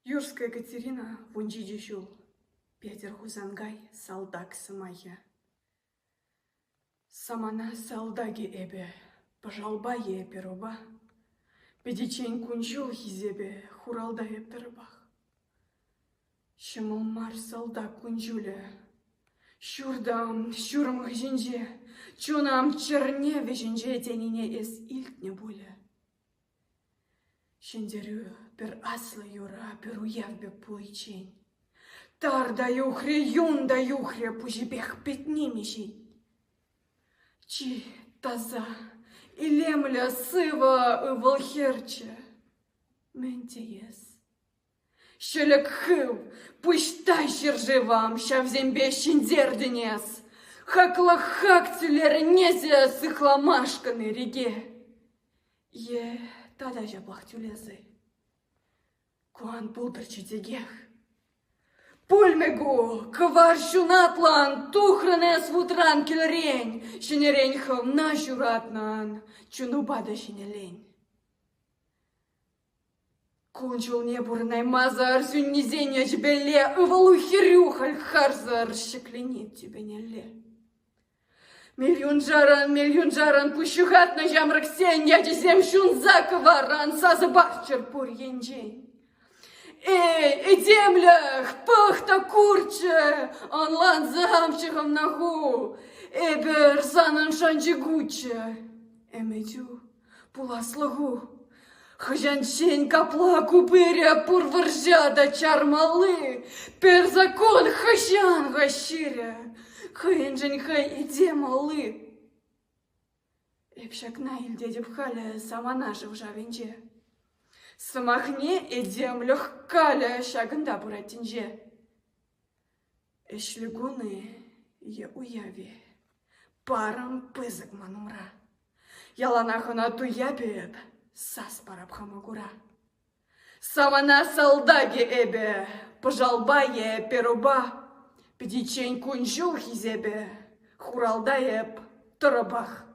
Юрская Катерина 17 ҫул. Петӗр Хусанкай салтак сӑмахӗ. Самана салтакӗ эпӗ, пӑшалпа е перопа. Пӗтиччен кун-ҫул хисепӗ хуралта эп тӑрӑпах. Ҫӑмӑл мар салтак кун-ҫулӗ. Ҫуртам ҫурӑм хыҫӗнче, чунам чӗрне вӗҫӗнче тенине эс илтнӗ пулӗ. Ҫӗнтерӳ пӗр аслӑ юра, пӗр уяв пек пуличчен. Тар та юхрӗ, юн та юхрӗ, пуҫӗпех пӗтни миҫен. Чи таса, илемлӗ, сывӑ ывӑл-хӗрччӗ. Мӗн теес? Ҫӗлӗк хыв, пуҫтай ҫӗршывӑм, ҫавсемпе ҫӗнтертӗн эс. Хаклӑ хак тӳлерӗн эсӗ сыхламашкӑн ирӗке. Е тата ҫаплах тӳлесе. Ку ан пултӑрччӗ текех. Пулмӗ ку, кӑвар ҫунатлан, тухрӑн эс вутран килӗрен, ҫӗнӗрен хӑвна ҫуратнӑн, чунупа та ҫӗнӗлен. Кун-ҫулне пурӑнаймасӑр сӳннисен ячӗпелле ывӑлу-хӗрӳ халь харсӑр ҫӗкленет тӳпенелле. Миллионшарӑн, миллионшарӑн пуҫ ҫухатнӑ ҫамрӑксен ячӗсем ҫунса кӑварран сасӑ паччӑр пур енчен. Эй, этемлӗх, пӑх та курччӗ, ӑнлансамччӗ хӑвна ху. Эпӗр санӑн шанчӑкуччӗ, ӗмӗтӳ Пуласлӑху хӑҫанччен капла ку пырӗ пур вӑрҫа та чармалли пӗр закон хӑҫан-ха ҫырӗ хӑйӗншӗн хӑй этем алли. Эп ҫакна илтетӗп халӗ самана шӑв-шавӗнче. Сӑмахне этемлӗх калӗ ҫакӑнта пырать тӗнче. Ӗҫлӗ кун-и е уяв-и, парӑм пысӑк ман умра. Яланах ӑна туяп эп, сас парап хама кура. Самана салтакӗ эпӗ, пӑшалпа е перопа, пӗтиччен кун-ҫул хисепӗ, хуралта эп тӑрӑпах.